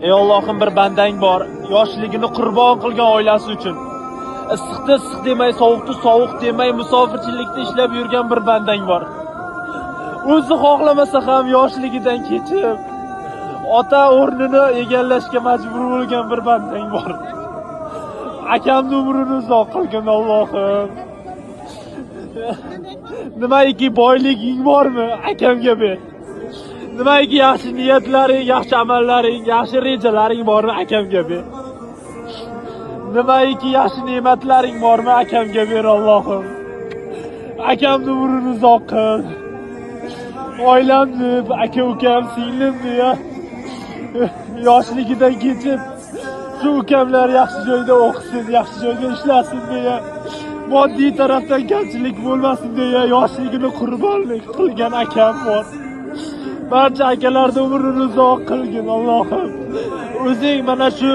Ey Allohim, bir bandang bor, yoshligini qurbon qilgan oilasi uchun. Issiqda issiq demay, sovuqda sovuq demay, musofirchilikda ishlab yurgan bir bandang bor. O'zi xohlamasa ham yoshligidan kechib, ota o'rnini egallashga majbur bo'lgan bir bandang bor. Akamni umrini uzoq qilgin Allohim. Nimaiki boyliging bormi, akamga ber. Nimaiki yaxshi niyatlaring, yaxshi amallaring, yaxshi rejalaring bormi, akamga ber. Nimaiki yaxshi ne'matlaring bormi, akamga ber Allohim. Akamni umrini uzoq qil. Oilamni, aka ukam, singlimni ya yoshligidan kechib shu ukamlar yaxshi joyda o'qisin, yaxshi joyda ishlasin deya, moddiy tarafdan kamchilik bo'lmasin deya yoshligini qurbonlik qilgan akam bor. Barcha akalarni umrini uzoq qilgin Allohim. O'zing mana shu